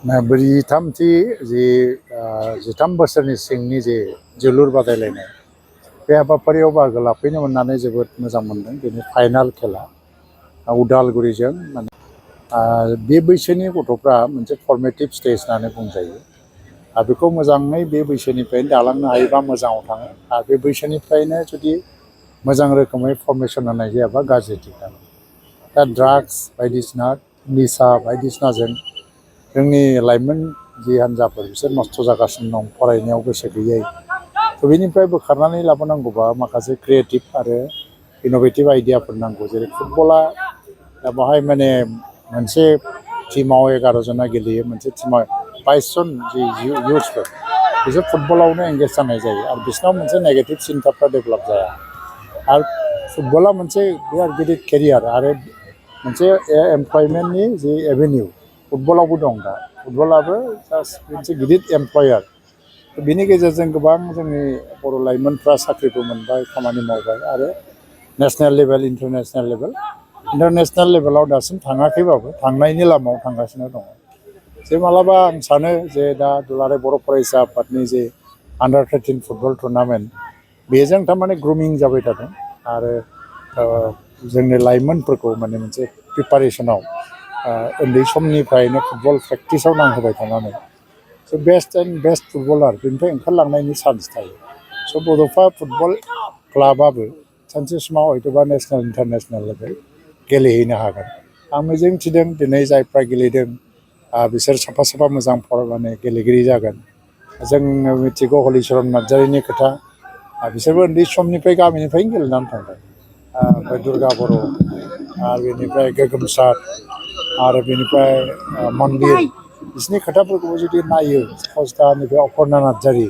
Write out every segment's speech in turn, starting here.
ब्रैजिथामथि जि 13 बोसोरनि सिंनि जे जोलुर बादायलायनाय बे हाबाफारियाव बाहागो लाफैनो मोननानै जोबोद मोजां मोनदों। बेनि फाइनाल खेला उदालगुरिजों बे बैसोनि गथ'फ्रा मोनसे फर्मेटिभ स्टेज होननानै बुंजायो। बेखौ मोजाङै बे बैसोनिफ्रायनो दालांनो हायोबा मोजाङाव थाङो। बे बैसोनिफ्रायनो जुदि मोजां रोखोमै फर्मेसन होनाय जायाबा गाज्रिथिं थाङो। दा ड्राग्स बायदिसिना निसा बायदिसिनाजों जोंनि लाइमोन जि हान्जाफोर बिसोर नस्थ' जागासिनो दं, फरायनायाव गोसो गैयै। बेनिफ्राय बोखारनानै लाबोनांगौबा माखासे क्रिएटिभ आरो इन'भेटिभ आइडियाफोर नांगौ। जेरै फुटबला बाहाय माने मोनसे टिमाव 11 जना गेलेयो, मोनसे टिमाव 22 जन जि इउथ्सफोर बिसोर फुटबलावनो एंगेज जानाय जायो आरो बिसोरनाव मोनसे नेगेटिभ सिन्थाफ्रा डेभेलप जाया। आरो फुटबला मोनसे बिराद गिदिर केरियार आरो मोनसे एमप्लयमेन्टनि जि एभिनिउ फुटबलावबो दं। दा फुटबलाबो जास्ट मोनसे गिदिर एमप्लयार। बिनि गेजेरजों गोबां जोंनि बर' लाइमोनफ्रा साख्रिबो मोनबाय, खामानि मावबाय आरो नेसनेल लेभेल इन्टारनेसनेल लेभेलाव दासिम थाङाखैबाबो थांनायनि लामायाव थांगासिनो दङ। जे मालाबा आं सानो जे दा दुलाराय बर' फरायसा आफादनि जे आन्डार 13 फुटबल टुर्नामेन्ट बेजों थारमाने ग्रुमिं जाबाय थादों आरो जोंनि लाइमोनफोरखौ माने मोनसे प्रिपारेसनाव उन्दै समनिफ्रायनो फुटबल प्रेक्टिसाव नांहोबाय थानानै बेस्ट फुटबलार बेनिफ्राय ओंखारलांनायनि चान्स थायो। बड'फा फुटबल क्लाबाबो सानसे समाव हयथ'बा नेसनेल इन्टारनेसनेल लेभेल गेलेहैनो हागोन। आं मिजिं थिदों दिनै जायफ्रा गेलेदों बिसोर साफा साफा मोजां माने गेलेगिरि जागोन। जों मिथिगौ हलिचरन नार्जारिनि खोथा, बिसोरबो उन्दै समनिफ्राय गामिनिफ्रायनो गेलेनानै थांदों। ओमफ्राय दुर्गा बर' आरो बेनिफ्राय गोगोमसार आरो बेनिफ्राय मन्दिर, बिसोरनि खोथाफोरखौबो जुदि नायो कस्टानिफ्राय अपर्ना नार्जारि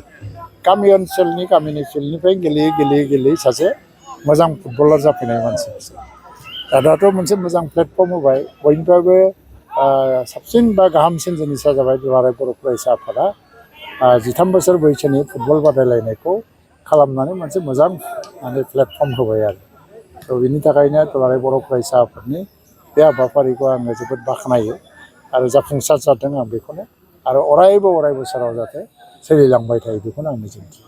गामिनि फिल्डनिफ्राय गेलेयै सासे मोजां फुटबलार जाफैनाय मानसि बिसोर। दाथ' मोनसे मोजां प्लेटफर्म होबाय। बयनिफ्रायबो साबसिन बा गाहामसिन जिनिसा जाबाय दुलाराय बर' फरायसा आफादा 13 बोसोर बैसोनि फुटबल बादायलायनायखौ खालामनानै मोनसे मोजां माने प्लेटफर्म होबाय आरो। बिनि थाखायनो दुलाराय बर' फरायसा आफादनि बे हाबाफारिखौ आङो जोबोद बाख्नायो आरो जाफुंसार जादों आं बेखौनो आरो अराय बोसोराव जाहाथे सोलिलांबाय थायो बेखौनो आं मिजिंथियो।